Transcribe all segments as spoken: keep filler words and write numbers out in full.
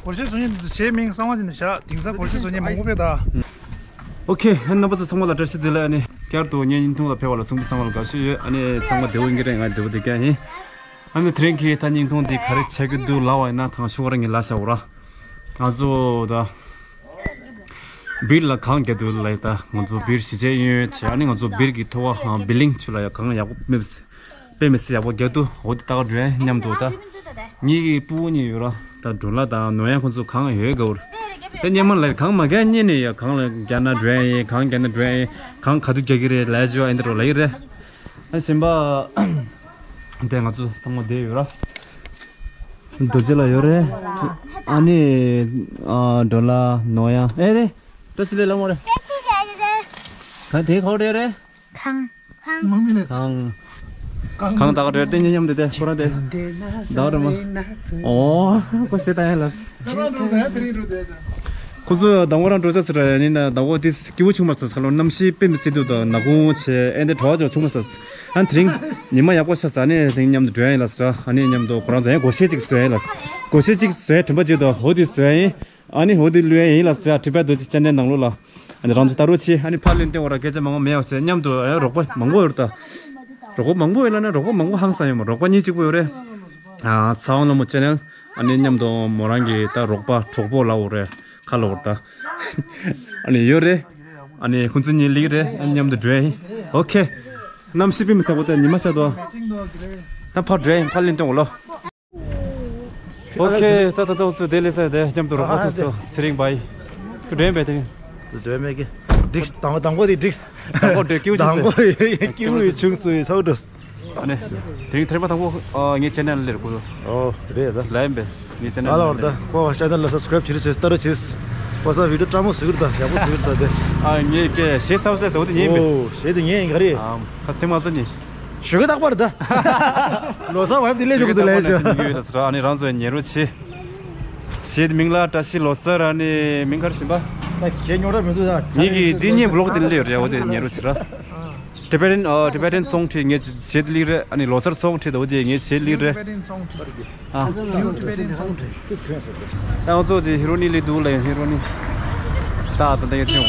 སྒོར་གཞས་བཟོ་མཁན་དེ་ཚོ་གཞས་མིང་གསང་བ་ཅན་དུ་བཞག་དེང་སང་སྒོར་གཞས་བཟོ་མཁན་མང་པོ་ཕེབས་ད། ཨོ་ཁེ། ཨ་ནི་རྣམ་པ་ཚོ་ཚང་མ་ལ་བཀྲ་ཤིས་བདེ་ལེགས། ཨ་ནི་བསྐྱར་དུ་ངའི་བརྙན་ཐུང་ལ་ཕེབས་པ་ལ་སེམས་བསམ་བློ་དགའ་ཞུ་ཡོད། ཨ་ནི་ཚང་མ་བདེ་པོ་ཡིན་གྱི་རེད། ང་བདེ་པོ་བསྡད་ཀྱི་ཡིན། ཨ་ནི་དེ་རིང་གི་ད་བརྙན་ཐུང་འདི་ག་རེ་ཆགས་ཀྱི་འདུག་ལབ་པ་ཡིན་ན། ཐང་ཤོག་རང་གི་ལ་ཤ་འོ་ར། ང་ཚོ་ད་བིར་ལ་གངས་རྒྱག་དུས་ལ་ཡི་ད་ང་ཚོ་བིར་གཞིས་བྱེས་གཡས་གཡོན་བྱས། ཨ་ནི་ང་ཚོ་བིར་གྱི་ཐོག་ཁ་བི་ལིང་ཆུ་ལ་ཡ་གངས་ཡག་པོ་མེད་པས། དཔེ་མི་སྲིད་ཡག་པོ་རྒྱག་འདུག་འོ་དེ་ལྟ་ག་འགྲོ་ཡ་མཉམ་དུ། ད་ངེད་ཀྱི་སྤུ་གུ་གཉིས་ཡོད་ར། ད་སྒྲོལ་ལགས་དང་ནོར་གཡང་ཁོང་ཚོ་གངས་ཡོད་དགའ་བོར། ད་སྔོན་མ་ལ་གངས་མ་རྒྱག་སྔོན་ནས་ཡ་གངས་ལ་རྒྱག་ན་འགྲོ་ཡ་ཡིན། གངས་རྒྱག་ན་འགྲོ་ཡ་ཡིན། གངས་ག་དུས་རྒྱག་གི་རེད་ལབ་བྱས་ཨེ་འདྲ་ལབ་ཡི་རེད། ཨ་གཞན་པ་དེ་ང་ཚོ་ཚང་མ་བསྡད་ཡོད་ར། རྡོ་རྗེ་ལགས་ཡོད་རེད། ཨ་ནི་ཨ་སྒྲོལ་ལགས་ནོར་གཡང་ཨེ་རེད། བཀྲ་ཤིས་བདེ་ལེགས་ལགས་མོ་རེད། གངས་དེ་ཁོག་རེད་རེད། གངས། གངས། གངས། གངས་ད་ག་རེད་དེ་ཉེ་མཉམ་དེ་དེ་ཁོ་རང་དེ། ད་རེད་མ། ཨོ། ཁོ་ཤེས་ད་ཡ་ལ། ཁོ་ཚོ་ཟླ་བ་རང་འགྲོ་ས་ཟེར་ཡ་ནི་ན་ཟླ་བ་དེ་སྐྱིད་པོ་བྱུང་མ་སོང་། ཁ་ལོ་གནམ་གཤིས་དཔེ་མི་སྲིད་དུས་དང་ནག་ཁུང་བྱས་ཨེ་འདི་དྲོ་བ་ཅོག་བྱུང་མ་སོང་། ཨ་དེ་རིང་ཉི་མ་ཡག་པོ་ཤར་ས་ནས་དེ་མཉམ་དུ་འགྲོ་ཡ་ཡིན་ལ་ཟེར། ཨ་ནི་མཉམ་དུ་ཁོ་རང་ཚོ་ཡང་སྒོར་གཞས་གཅིག་བཟོ་ཡ་ཡིན་ལ། སྒོར་གཞས་གཅིག་བཟོ་ཡ་དྲན་པ་བརྗེད་དོ། འོ་དེ་བཟོ་ཡ་ཡིན། ཨ་ནི་འོ་དེ་ལུས་ཡ་ཡིན་ལ་ཟེར། ཊི་བེཊ་རྡོ་རྗེ་ཅེ་ནལ་ནང་ལོགས་ལ། ཨ་ནི་རང་ཚོ་ལྟ་རོགས་བྱེད། ཨ་ནི་ཕར་ལན་སྟོན་འོ་ར་སྐད་ཆ་མང་པོ་མེད་པ་བྱས་མཉམ་དུ། ཨ་རོགས་པ་མང་པོ་ཡོད་རེད་ད། རོགས་པ་མང་པོ་ཡོད་ལ་ན་རོགས་པ་མང་པོ་ཧང་སང་ཡོད་མ། རོགས་པ་གཉིས་གཅིག་པོ་ཡོད་རེད། ཨ་ཚེ་དབང་ལྷ་མོ་ཅེ་ནལ། ཨ་ནི་མཉམ་དུ་མོ་རང་གི་ད་རོགས་པ་གྲོགས་པོ་ལབ་འོ་རེད། ཁ་ལོ་འོ་རེད་ད། ཨ་ནི་ཡོད་རེད། ཨ་ནི་ཁོང་ཚོ་གཉིས་ལིག་རེད། ཨ་ནི་མཉམ་དུ་འགྲོ་ཡ་ཡིན། ཨོ་ཁེ། གནམ་གཤིས་དཔེ་མི་སྲིད་པོ་ད་ཉི་མ་ཤར་དོ། ད་ཕར་འགྲོ་ཡ་ཡིན། ཕར་ལན་སྟོན་འོ་ལོ། ཨོ་ཁེ། ད་ད་ད་ཚོ་དེ་ལས་ས་དེ་མཉམ་དུ་རོགས་པ་ཐུག་སོ། ཚེ་རིང་བྷའི། ཁྱོད་འགྲོ་ཡིན་པས་དེ། འགྲོ་ཡིན་མེད་ཀི། འགྲིགས། དང་དང་པོ་དེ་འགྲིགས། དང་པོ་འགྲོ་སྐྱིད་པོ་བྱུང་། དང་པོ་སྐྱིད་པོ་བྱུང་སོང་། ཚོགས་འགྲོ། ཨ་ནི་དེ་རིང་ཐེངས་མ་དང་པོ་ངའི་ཅེ་ནལ་ལ་སླེབས་གོ། ཨོ་རེད་ད། ལ་ཡིན་པས་ངའི་ཅེ་ནལ་ལ། ཨ་ལ་བར་ད་ཁོ་ཅེ་ནལ་ལ་སབ་སི་ཀ་རེབ་བྱེད་རེ་བྱེད། ལྟ་རོགས་བྱེད། ཁོ་ས་བི་ཌི་ཡོ་སྤྲང་མོ་བཟོ་གི་རེད་ད། ཡག་པོ་བཟོ་གི་རེད་ད་དེ། ཨ་ངའི་སྐད་གཞས་སབ་སི་ཀ་རེབ་བཟོ་དེ་ངའི་ཡིན་པས། ཨོ་གཞས་དེ་ངའི་ཡིན་ག་རེད། ཨ་ཁ་ཐེངས་མ་བཟོ་ནི། ཞུ་གི་རྟག་པར་ད། ལོ་གསར་བར་དེ་ལས་ཞུ་གི་འདུག་ལས་ཞུ། ཡོད་ད་ཟེར། ཨ་ནི་རང་ཚོ་ཉེ་རུ་ཆེ། གཞས་དེ་མིང་ལ་བཀྲ་ཤིས་ལོ་གསར། ཨ་ནི་མིང་ག་རེ་བྱིན་པ། ད་གཞས་རྙོག་དྲ་མི་འདུག་ད། ངེད་ཀྱི་འདི་གཉིས་བི་ལོག་དེ་ལས་ཡོད་རེད། འོ་དེ་ཉེ་རུ་ཆེ་ར། ཊི་བེ་ཊན། ཨ་ཊི་བེ་ཊན་སོང་ཁྲིད་ངས་བྱེད་ལིག་རེད། ཨ་ནི་ལོ་གསར་སོང་ཁྲིད་འོ་དེ་ངས་བྱེད་ལིག་རེད། ཨ། ད་ང་ཚོ་ཅིག་ཧི་རོ་ནི་ལི་འདུག་ལ། ཡང་ཧི་རོ་ནི། ད་ད་ད་ཡོད་ཅིང་།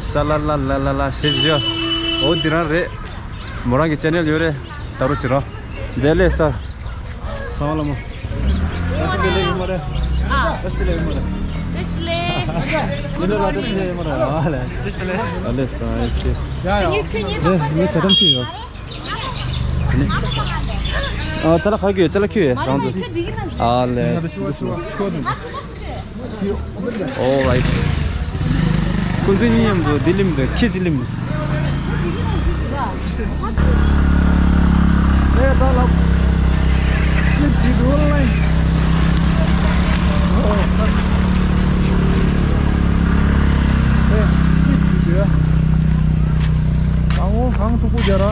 ཤ་ལ་ལ་ལ་ལ་ལ་ཞེས་བརྗོད། འོ་འདི་རང་རེད། མོ་རང་གི་ཅེ་ནལ་ཡོད་རེད། ད་རུ་ཕྱི་རོ། དེ་ལས་ད། སང་ལ་མོ། ད་སི་དེ་ལས་ཡོད་མ་རེད། ཨ། ད་སི་དེ་ལས་ཡོད་མ་རེད། ད་སི་དེ་ལས། ད་སི་དེ་ལས་ཡོད་མ་རེད། ཨ་ལས། ད་སི་དེ་ལས། ད་ལས་ད་སི་དེ། ཡ་ཡ། ངས་ཆ་ཚང་ཁྱེར་ཡོད། ཨ་ཅ་ལག་ག་རེ་ཁྱེར་ཡོད། ཅ་ལག་ཁྱེར་ཡོད་རང་ཚོ། ཨ་ལས། འདི་སུ། All right. ཁོང་ཚོ་གཉིས་མཉམ་དུ་ལྡི་ལིམ་དུ་ཁྱི་ཅི་ལིམ། ཨེ་ད་ལབ། ཁྱི་ཅི་དུ་ལ། ཨོ། ཨེ་ཁྱི་ཅི་དུ། ཨ་འོ་གང་ཐུག་པོ་རྒྱ་ར།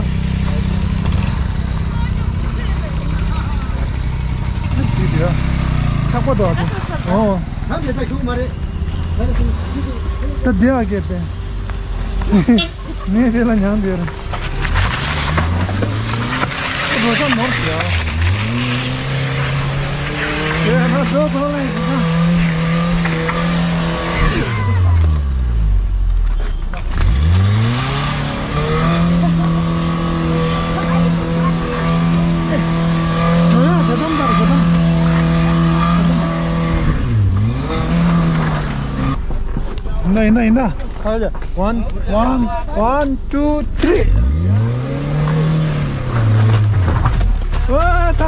ཁྱི་ཅི་དུ། ཆག་པ་དོ་ཨ་དུ། ཨོ། ད་འདི་ཨ་གེ་པེ། ངས་དེ་ལ་མྱང་དེ་རེད། འགྲོ་ས་ནོར་ཟེར། དེ་ན་འགྲོ་ཐོག་ལ་ཡིན་ན། འགྲོ་ཡ་ཇ་དམ་དར་ཇ་དམ། ཡིན་ན་ཡིན་ན་ཡིན་ན། ཁ་ཇ། One, one, one, two, three. ཨ་ད།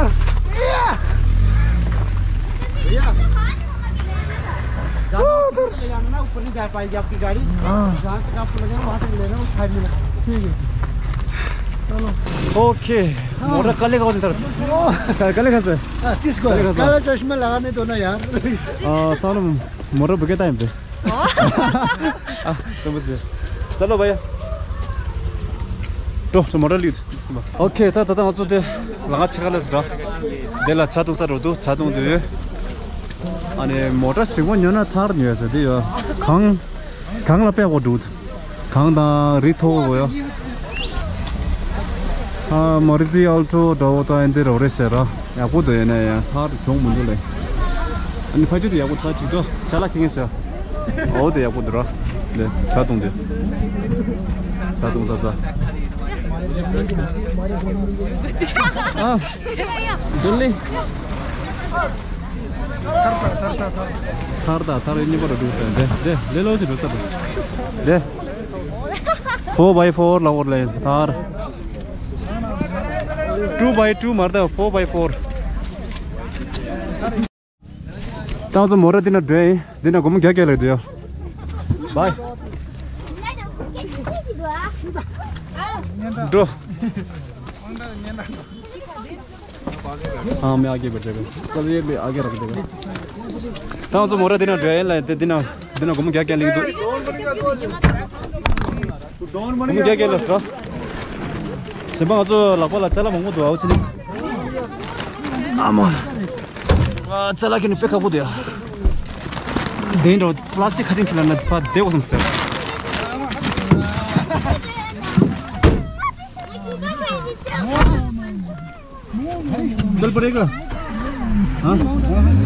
ཡ། ཡ། ཨ་ད། ऊपर नहीं जा पाएगी आपकी गाड़ी। हाँ। जहाँ तक आपको लगेगा वहाँ तक लेना, वो फाइव मिनट। ठीक है। चलो। ओके। मोटर कल का उधर। कल का सर। हाँ, किसको? कल का सर। काला चश्मा लगाने दो ना यार। हाँ, चलो। मोटर बुके टाइम पे। ཨ། སྟོན་པ་ཟེར། ད་ལོ་བ་ཡ། འགྲོ་འགྲོ་མོ་ཊ་ལུས། ཨོ་ཁེ། ད་ད་ད་ང་ཚོ་དེ་ལ་ང་ཆེ་ཁ་ལས་སུ་འགྲོ། དེ་ལ་ཇ་འཐུང་ས་འགྲོ་འདུག་ཇ་འཐུང་དུས། ཨ་ནི་མོ་ཊ་ཞིག་པོ་ཉོ་ན་ཐར་ཉོས་ཟེར་དེ་ཡོད། གངས། གངས་ལ་དཔེ་གོ་འདུག་གངས་དང་རི་མཐོ་པོ་ཡོད། ཨ་མ་རུ་ཏི་ཨལ་ཊོ་འདྲ་བོ་དང་ཨེ་འདི་རོ་རེ་ཟེར་ར། ཡག་པོ་འདུག་ཡིན་ན་ཡང་ཐར་གྱོང་མི་འདུག་ལེ། ཕ་ཆུ་དེ་ཡག་པོ་ཐག་ཅིག་ཏུ་ཅ་ལག་ཁྱེར་མཁན་ཟེར། འོ་དེ་ཡག་པོ་འདུག་ར། དེ་ཇ་འཐུང་དེ། ཇ་འཐུང་ས་ས། ཨ། འདུག་ལེ། ཐར་ད་ཐར་གཉིས་པ་རུ་འགྲོ་དེ་དེ་ལེ་ལོ་ཅི་འགྲོ་ས་དེ། four by four ལ་བོར་ལེ་ཐར། two by two མར་ད་four by four། ཏང་ཚོ་མོ་ར་འདི་ན་འགྲོ་ཡིན། འདི་ན་སྒོར་མོ་བརྒྱ་བརྒྱ་ལས་འདུག་ཡ། བའི། འགྲོ། ཨ་མེ་ཨ་གེ་བར་བརྒྱ་བརྒྱ། ཀ་ལི་ཡེ་ཨ་གེ་རག་བརྒྱ་བརྒྱ། ཏང་ཚོ་མོ་ར་འདི་ན་འགྲོ་ཡིན་ལ་འདི་འདི་ན་འདི་ན་སྒོར་མོ་བརྒྱ་བརྒྱ་ལས་འདུག་སྒོར་མོ་བརྒྱ་བརྒྱ་ལས་སོ། གཞན་པ་ང་ཚོ་ལག་པ་ལ་ཅ་ལག་མང་པོ་འདུག་ཨའོ་ཆི་ནི། ཨ་མ། ཨ་ཅ་ལག་ཁྱེར་ནས་དཔེ་ཁག་པོ་འདུག་ཡ། དེ་འདྲ་པ་ལ་སི་ཊིག་ཁ་ཅིག་ཁྱེར་ན་ཕར་བསྡད་དགོས་བསམ་ཟེར། चल पड़ेगा। हाँ?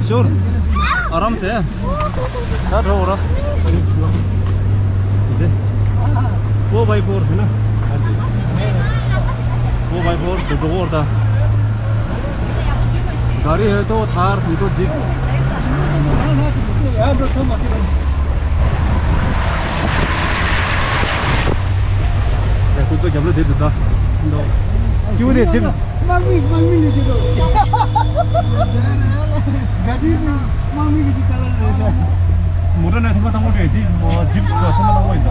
श्योर। आराम से। हाँ, रहो, रहो। फोर बाई फोर है ना? फोर बाई फोर तो जोर था। गाड़ी है तो थार, नहीं तो जीप। ཁོ་ཚོ་རྒྱབ་ལ་བསྡད་འདུག་ད། ཀྱུ་རེ་ཇིབ། དམག་མི་དམག་མི་ལས་ཀྱི་རོ། ག་དུས་དུས་དམག་མི་གི་ཅིག་ཀ་ལ་རེད་ཤག་མོ་ཊ་ནས་ཐོག་མ་དང་པོ་རེད་འདི་མོ་ཇིབ་ཞིག་ལ་ཐོག་མ་དང་པོ་ཡིན་ད།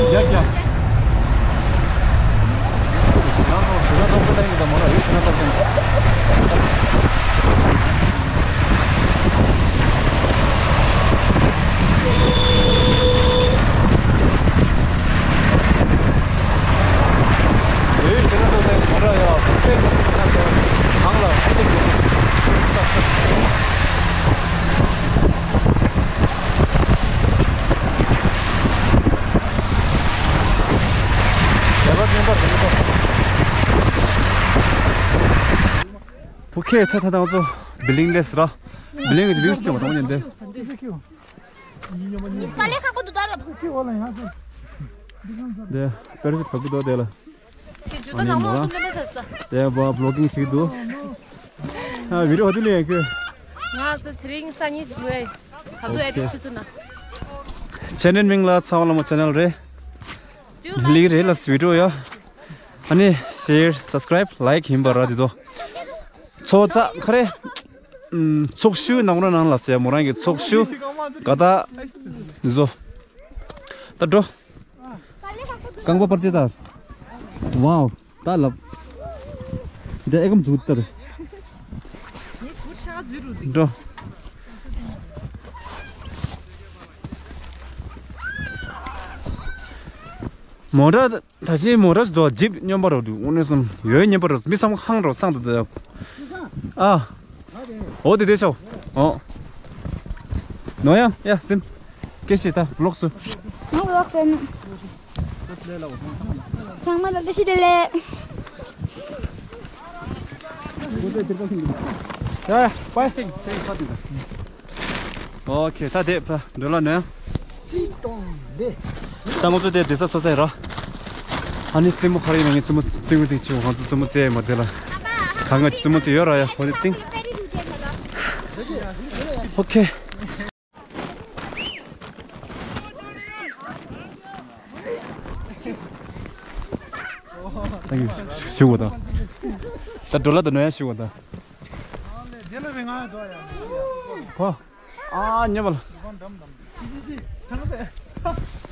རྒྱ་རྒྱ། ཡང་ཐོག་ཞུ་ན་ཐོག་པོ་ད་ཡིན་ད་མོ་ན་རེད་ཞུ་ན་ཐོག་ཡིན། ཕུ་ཁེ་ཐ་ཐ་དང་ཚོ་བི་ལིང་ལེས་ར། བི་ལིང་གི་བིའུ་སི་ཏེ་མ་ཐོང་ཉན་ཏེ། དེ་པེ་ར་ཤུཊ་བབས་ཀྱི་འདུག་དེ་ལ། དེ་ལ་ཕུ་ཁེ་ཁ་ཁོ་འདུག་ད་ར་ཕུ་ཁེ་འོ་ལ་ཡང་ཚོ། དེ་ཇུ་ད་ནང་ལོགས་སུ་ལེན་པ་བྱས་སོ། དེ་བ་བི་ལོག་གིང་ཞིག་འདུག་ཨ་བི་ཌི་ཡོ་ཧ་དུ་ལེན་ཡང་ཁྱོད། ང་ད་དེ་རིང་སང་ཉིན་ཞིག་འགྲོ་ཡ། ག་ཚོད་ཨེ་ཌིཊ་བྱེད་ཐུབ་ན། ཆེ་ནལ་མིང་ལ་ཚ་བ་ལ་མོ་ཆེ་ནལ་རེད། ལིག་རེད་ལ་བི་ཌི་ཡོ་ཡ། ཨ་ནི་ཤེར་སབ་སི་ཀ་རའིབ་ལའིཀ་ཡིན་པ་ར་དེ་དོ། ཚོ་ཙ་ཁ་རེ། ཚོགས་ཞུ་ནང་ར་ནང་ལ་ཟེར་མོ་རང་གི་ཚོགས་ཞུ་ག་ད་བཟོ། ད་འགྲོ། རྐང་པ་པར་ཅེ་ད། ཝའོ། ད་ལབ། འདི་ཨེ་ཀམ་འཛུགས་ད་རེད། འགྲོ། མོ་ཊ། ད་ཅི་མོ་ཊ་ཞིག་འདུག་ཇིབ་སྨྱོན་པ་རོ་འདུག་དངོས་གནས་སམ་ཡོད་སྨྱོན་པ་རོ་མི་སམ་ཧང་རོ་སང་དུ་འདུག་ཨ། འོ་དེ་དེ་ཤོ། འོ། ནོ་ཡང་ཡ་སིམ། ཀེ་ཤི་ད་བི་ལོག་སུ། ང་བི་ལོག་སུ། ཚང་མ་ལ་བཀྲ་ཤིས་བདེ་ལེགས། ཡ་ཡ་པའི། ཨོ་ཁེ་ད་དེ་ཕ་འགྲོ་ལ་ནོ་ཡང་། ད་ང་ཚོ་དེ་བསྡད་ས་སོ་སོ་ཡིན་ར། ཨ་ནི་རྩེད་མོ་ཁ་རེ་ཡིན་ན་ངས་རྩེད་མོ་སྟོན་གི་འདུག་ཅིག་ང་ཚོ་རྩེད་མོ་རྩེ་མ་བསྡད་ལ། ད་ང་རྩེད་མོ་རྩེ་ཡོད་ར་ཡ་ཧོ་དེ་ཏིང་། ཨོ་ཁེ། ད་ངས་ཞུ་བ་ད། ད་འགྲོ་ལ་ད་ནོ་ཡ་ཞུ་བ་ད། ཁོ། ཨ་ཉེ་བ་ལ།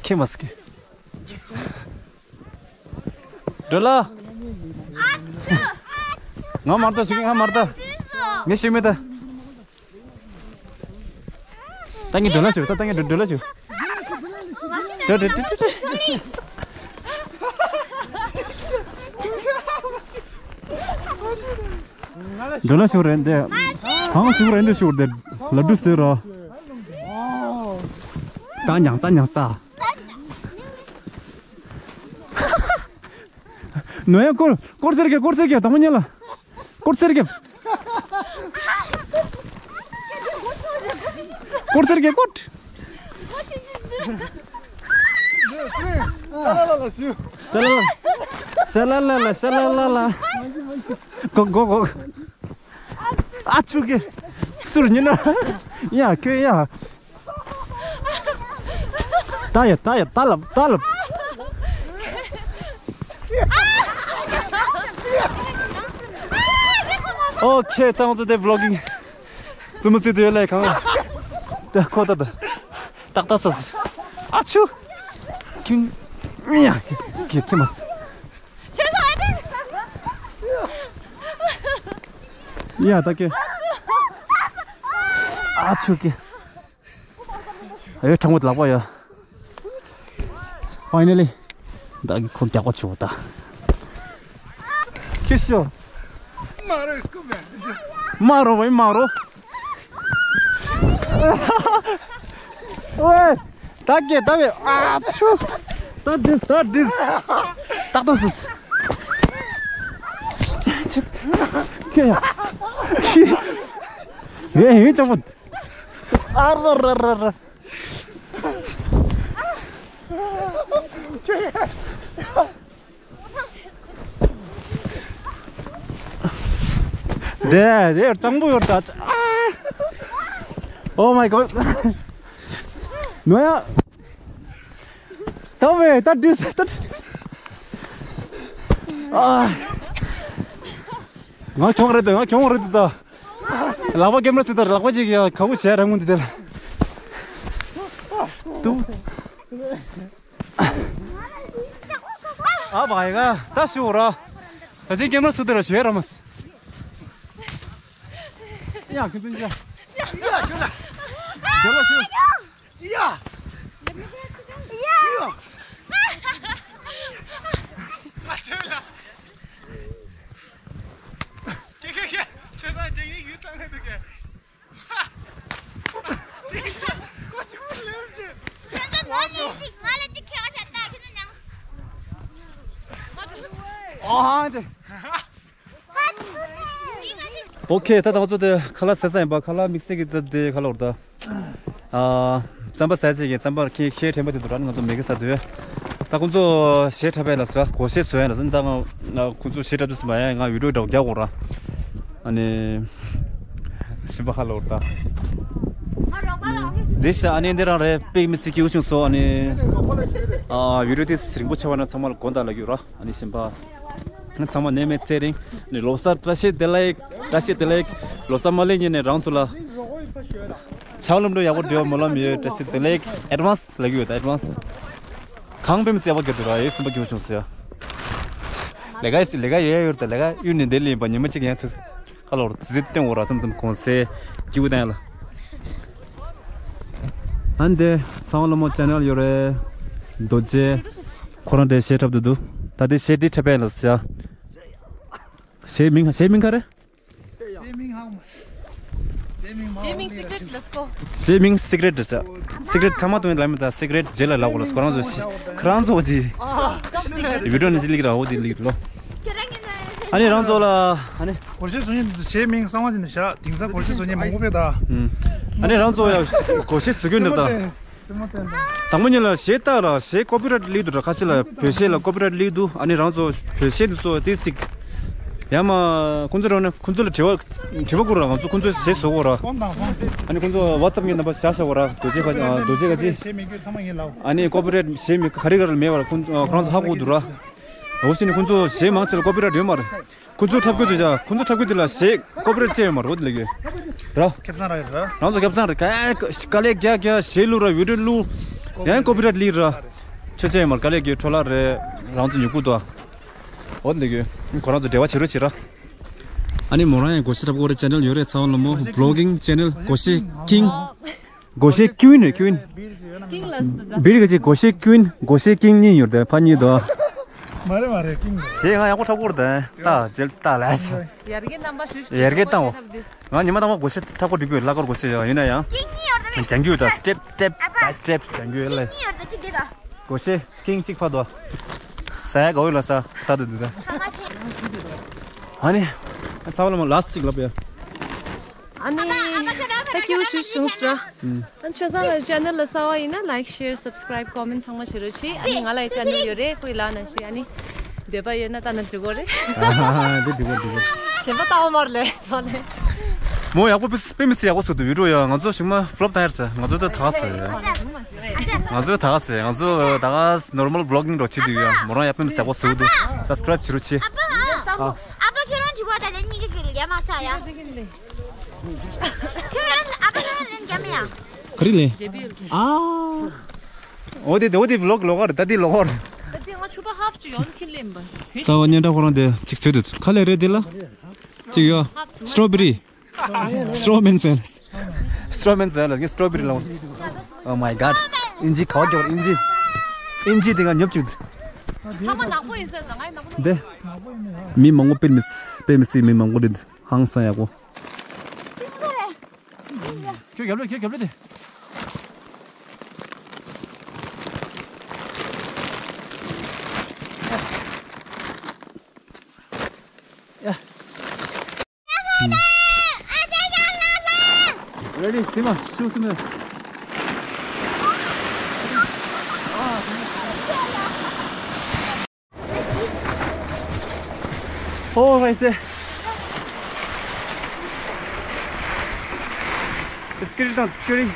ཁེ་མ་སི་ཁེ། འགྲོ་ལ། ང་མར་ལྟ་ཞུ་གི་ང་མར་ལྟ། ངས་ཞུ་མེད་ད། ད་ངས་འགྲོ་ལ་ཞུ་ད་ད་ངས་འགྲོ་ལ་ཞུ། འགྲོ་འགྲོ་འགྲོ་འགྲོ། འགྲོ་ལ་ཞུ་རེད་འདི། གང་ཞུ་རེད་འདི་ཞུ་རེད་ལ་འགྲོ་ཟེར་ར། ད་མྱངས་ས་མྱངས་ས། ནོ་ཡ་སྐོར་སྐོར་ཟེར་གི་སྐོར་ཟེར་གི་དང་པོ་ཉལ་ལ། སྐོར་ཟེར་གི། སྐོར་ཟེར་གི་སྐོར། ཤ་ལ་ལ་ལ་ཤུ། ཤ་ལ་ལ་ལ་ཤ་ལ་ལ་ལ། གོ་གོ་གོ། ཨ་ཆུ་གི། སུར་ཉི་ན། ཡ་ཁྱོད་ཡ། ད་ཡ་ད་ཡ་ད་ལབ་ད་ལབ། ཨོ་ཁེ། ད་ང་ཚོ་དེ་བི་ལོག་གིང་། བཙུན་མོ་བརྩིས་དུ་ཡོད་ལེ་གང་། དེ་ཁོ་ད་ད། ཏག་ཏག་སོ་སི། ཨ་ཆུ། ཁྱིམ། ཡ། ཁྱི་ཁྱི་མ་སི། ཡ་ད་ཀེ། ཨ་ཆུ་ཀེ། ཨེ་གྲང་མོ་ལག་པ་ཡ། Finally། ད་ཁོ་རྒྱག་པ་ཆུ་ད། ཁྱི་ཤོ། མ་རོ་སྐུ་མེ། མ་རོ་བའི་མ་རོ། ཝེ། ད་ཀེ་ད་བེ། ཨ་ཆུ། ད་དིས་ད་དིས། ཏག་ཏག་སི། ཁྱི་ཡ། ཁྱི། ངས་ཡིན་ཅོག་པོ། ཨ་ར་ར་ར་ར། དེ་དེ་གཙང་པོ་ཡོད་ད། Oh my god། ནོ་ཡ། ད་བས་ད་དྲིས་ད། ཨ། ང་གྱོང་རེད་ད། ང་གྱོང་རེད་ད། ལག་པ་ཀེམ་ར་སི་ད། ལག་པ་ཅིག་ཡ་ཁ་བུ་ཞེ་རང་ངུ་འདི་དེ་ལ། ཏུ། ཨ་བ་ཡ་ག་ད་ཤུ་ར། ད་ཅིག་ཀེམ་ར་སུ་དེ་ར་ཞེ་ར་མ་སི། ཡ་ཁི་ཏུ་ཡ། ཡ་ཁྱོད་ལ། ཁྱོད་ལ་ཤུ། ཡ། ཡ། ཡ། ཨ་ཁྱོད་ལ། ཁྱེད་ཁྱེད་ཁྱེད་ཁྱོད་ད་དེ་ཡིག་ཡུལ་ཚང་ནས་འདུག་གས། ཨོ་ཧ་ཅེ། ཨོ་ཁེ། ད་ད་ང་ཚོ་དེ་ཁ་ལག་ཟས་ས་ཡིན་པ། ཁ་ལག་དམིགས་བསལ་གྱི་ད་དེ་ཁ་ལག་འོར་ད། ཨ། རྩམ་པ་ཟས་ས་གི་རྩམ་པ་ཁེ་ཤེ་ཕྲན་པ་དེ་འདུག་ར། ང་ཚོ་མེ་གི་ས་དུས། ད་ཁོང་ཚོ་ཞེ་ཁྲབ་པས་ལ་ཟེར། སྒོར་གཞས་བཟོ་ཡ་ལ་ཟེར། ད་ང་ཁོང་ཚོ་ཞེ་ཁྲབ་དུས་སུ་མ་ཡ་ང་བི་ཌིའོ་འདྲ་བོ་རྒྱག་དགོས་ར། ཨ་ནི། ཞིམ་པ་ཧ་ལོ་ད། འདི་ཤ་ཨ་ནི་འདི་རང་རེད། པིག་མི་སི་ཀྱི་འུ་ཆུང་སོ། ཨ་ནི། ཨ། བི་ཌིའོ་དེ་རིང་པོ་ཆེ་བ་ན་ཚང་མ་ལ་དགོངས་དག་ལབ་ཡོད་ར། ཨ་ནི་ཞིམ་པ། ཚང་མ་ནད་མེད་ཚེ་རིང་། ནི་ལོ་གསར་བཀྲ་ཤིས་བདེ་ལེགས། བཀྲ་ཤིས་བདེ་ལེགས། ལོ་གསར་མ་སླེབས་ཉིན་ནས་རང་ཚོ་ལ་ཆར་ལམ་འགྲོ་ཡག་པོ་འགྲོ་མ་ལམ་ཡོད། བཀྲ་ཤིས་བདེ་ལེགས། ཨེཌ་ཝན་སི་ལབ་ཀྱི་ཡོད་ད། ཨེཌ་ཝན་སི། གང་ཕེམ་སི་ཡག་པོ་གྱུར་འདུག་ར། ཡེ་སིམ་པ་གྱུར་བྱུང་ཟེར། ལས་ཀ་ལས་ཀ་ཡོད་ཡོད་ད། ལས་ཀ་གཡུག་ནས་བསྡད་ལེན་པ་ཉི་མ་གཅིག་ཡང་ཐུག་ཁ་ལོར་ཟིད་སྟེང་འོ་ར་ཙམ་ཙམ་གོང་སེ་སྐྱིད་པོ་བསྟན་ཡ་ལ། ཨ་འདི་ཚང་བ་ལ་མོ་ཅེ་ནལ་ཡོད་རེད། རྡོ་རྗེ། ཁོ་རང་དེ་གཞས་འཁྲབ་ཏུ་འདུག་ད་དེ་གཞས་འདི་འཁྲབ་པ་ཡིན་ལ་ཟེར། གཞས་མིང་གཞས་མིང་ག་རེ། གཞས་མིང་ཧང་མོ། གཞས་མིང་ཧང་མོ། གཞས་མིང་སི་ཀྲེ་ཊི་ལེ་ཊི་ལེ་ཊི་ཀོ། གཞས་མིང་སི་ཀྲེ་ཊི་རེད་ཟེར། སི་ཀྲེ་ཊི་ཐ་མ་དུ་ལ་མི་ད་སི་ཀྲེ་ཊི་རྗེས་ལ་ལབ་དགོས་ལ་ཁོ་རང་ཚོ་ཤི་ཁོ་རང་ཚོ་ཅི། བི་ཌིའོ་ནི་ཅི་ལིག་ར་འོ་དེ་ལིག་ལོ། ཨ་ནི་རང་ཚོ་ལ་ཨ་ནི། སྒོར་གཞས་བཟོ་མཁན་དེ་ཚོ་གཞས་མིང་གསང་བ་ཅན་ནས་བཞག་དེང་སང་སྒོར་གཞས་བཟོ་མཁན་མང་པོ་བས་ད། ཨ་ནི་རང་ཚོ་ཡང་སྒོར་གཞས་བཟོ་རྒྱུ་འདྲ་ད། དང་པོ་ཉིད་ལ་གཞས་བཏགས་ལ་གཞས་ཀོ་པི་རའེ་ཊི་ལིག་འདུག་ར། ཁ་ཤས་ལ་བོད་གཞས་ལ་ཀོ་པི་རའེ་ཊི་ལིག་འདུག་ཨ་ནི་རང་ཚོ་བོད་གཞས་འདི་ཚོ་ཏི་སིག་ཡང་མ་ཁོང་ཚོ་རང་ནས་ཁོང་ཚོ་ལ་དྲི་བ་དྲི་བ་བསྐུར་ར། ང་ཚོ་ཁོང་ཚོ་གཞས་བཟོ་དགོས་ར། ཨ་ནི་ཁོང་ཚོ་ཝ་ཊི་སེབ་ངའི་ནམ་བར་བཞག་བཞག་གོ་ར། རྡོ་རྗེ་ཁ་རྡོ་རྗེ་ཁ་ཅི། ཨ་ནི་ཀོ་པི་རའེ་ཊི་གཞས་མི་ག་རེ་ག་རེ་མེད་པར་ཁོང་ཁོ་རང་ཚོ་ཧ་གོ་འདུག་ར། འོ་ཤི་ནི་ཁོང་ཚོ་གཞས་མང་ཆེ་ལ་ཀོ་པི་རའེ་ཊི་ཡོད་མ་རེད། ཁོ་ཚོ་འཁྲབ་སྐུལ་དུ་བྱ། ཁོ་ཚོ་འཁྲབ་སྐུལ་དུ་ལ་གཞས་ཀོ་པི་རའེ་ཊི་བཅད་ཡོད་མ་རེད། འོ་དེ་ལ་གི་ར། ཁེ་བཟང་ར་ཡོད་ར། རང་ཚོ་ཁེ་བཟང་རེད། ག་དཀའ་ལས་རྒྱག་རྒྱག་གཞས་བླུག་ར། བི་ཌིའོ་བླུག་ཡང་ཀོ་པི་རའེ་ཊི་ལིག་ར། ཆོས་བཅད་ཡོད་མ་རེད། དཀའ་ལས་རྒྱག་འཕྲོ་བརླག་རེད། རང་ཚོ་ཉོ་སྐུ་དོ། འོ་དེ་ལ་གི་ཁོ་རང་ཚོ་འབྲེལ་བ་བྱེད་རོགས་བྱེད་ར། ཨ་ནི་མོ་རང་ཡང་སྒོར་གཞས་འཁྲབ་ཀྱི་ཡོད་རེད། ཅེ་ནལ་ཡོད་རེད། ཚང་བ་ལ་མོ་བི་ལོག་གིང་ཅེ་ནལ་སྒོར་གཞས་ཀིང་། སྒོར་གཞས་ཀུན་རེད་ཀུན། ཀིང་ལ་སུ་ད། བིར་ག་ཅིག་སྒོར་གཞས་ཀུན་སྒོར་གཞས་ཀིང་གཉིས་ཡོད་དེ་ཕ་གཉིས་དོ། མ་རེད་མ་རེད་ཀིང་རེད། གཞས་ང་ཡག་པོ་འཁྲབ་ཀྱི་ཡོད་རེད་ད། ད་རྗེས་ལ་ལས། ཡར་རྒྱས་རྣམ་པ་ཞུ་ཞུ། ཡར་རྒྱས་བཏང་བ། ང་ཉི་མ་དང་པོ་སྒོར་གཞས་འཁྲབ་ཀྱི་འགྲོ་གི་ཡོད། གླ་འཁོར་སྒོར་གཞས་ཡོད་ཡིན་ན་ཡང་། ཀིང་གཉིས་ཡོད་རེད། སི་ཊེབ་སི་ཊེབ་བའི་སི་ཊེབ་སྦྱང་གི་ཡོད་ལེ། ཀིང་གཉིས་ཡོད་རེད། གཅིག་དེ་ད། སྒོར་གཞས་ཀིང་གཅིག་ཕ་དོ། ཟས་ག་འོས་ལ་ས་ས་དུ་དུ་ད། ཨ་ནི། ཚ་བ་ལ་མ་ལ་སི་ཊི་གཅིག་ལབ་ཡ། ཨ་ནི། ད་སྐྱིད་པོ་ཞིག་བྱུང་སོང་། ཨ་ནི་ཁྱེད་ཚང་ལ་ཆེ་ནལ་ལ་གསར་པ་ཡིན་ན་ལའིཀ་ཤེར་སབ་སི་ཀ་རའིབ་ཀོ་མེན་ཚང་མ་བྱེད་རོགས་གྱིས། ཨ་ནི་ང་ལ་ཡི་ཆེ་ནལ་ཡོད་རེད། ཁོ་ཡི་ལ་ན་ཤི། ཨ་ནི་འདོད་པ་ཡོད་ན་ལྟ་ན་འགྲིག་གོ་རེད། ཨ་ཧ་ཧ། འདི་འགྲིག་གོ་འགྲིག་གོ། གཞན་པ་ལྟ་བ་མ་རེད་ལས་ཐོག་ལས། མོ་ཡག་པོ་དཔེ་དཔེ་མི་སྲིད་ཡག་པོ་བཟོ་འདུག་བི་ཌི་ཡོ་ཡ། ང་ཚོ་ཞིག་མ་ཕ་ལོབ་བཏང་ཡར་ཆ། ང་ཚོ་ད་ད་ག་ཟེར། ང་ཚོ་ད་ག་ཟེར། ང་ཚོ་ད་ག་ནོར་མལ་བི་ལོག་གིང་འདྲ་བྱེད་འདུག་ཡ། མོ་རང་ཡག་པོ་མི་སྲིད་ཡག་པོ་བཟོ་འདུག་སབ་སི་ཀ་རའིབ་བྱེད་རོགས་གྱིས། ཨ་ཨ་ཨ་ཕ་ཁྱོད་རང་འཇུག་པ་ད་ལན་གཉིས་ཀ་གི་ལས་མ་ས་ཡ། ཁྱོད་རང་ཨ་ཕ་ཁྱོད་རང་ལན་རྒྱབ་མེད་ཡ། ག་རེ་ལས། ཨ། འོ་དེ་འོ་དེ་བི་ལོག་ལོག་ག་རེད། ད་དེ་ལོག་ག་རེད། ད་དེ་ང་ཆུ་པ་ཧབ་ཅིག་ཡོང་ཁྱི་ལེན་པ། ད་བ་སྙན་གྲགས་ཁོ་རང་དེ་གཅིག་བྱོས་དུས་ག་ལས་རེད་དེ་ལ། གཅིག་ཡོད། སི་ཊོ་བེ་རི། སི་ཊོ་མེན་ཟེར། སི་ཊོ་མེན་ཟེར་ལ་ངས་སི་ཊོ་བེ་རི་ལོང་། Oh my god. ཨིན་ཇི་ག་བ་སྐྱོར་ཨིན་ཇི། ཨིན་ཇི་དེ་ང་ཉོབ་བཅུག་ཚང་མ་ནག་པོ་ཡིན་ཟེར་ད་ང་ཡི་ནག་པོ་དེ། མི་མང་པོ་དཔེ་མི་སྲིད་དཔེ་མི་སྲིད་མི་མང་པོ་རེད། ཧང་སང་ཡག་པོ། ཁྱོད་རྒྱབ་ལོས་ཁྱོད་རྒྱབ་ལོས་དེ། ཡ། Ready, Sima, shoot me. Oh, right there. It's scary, not scary.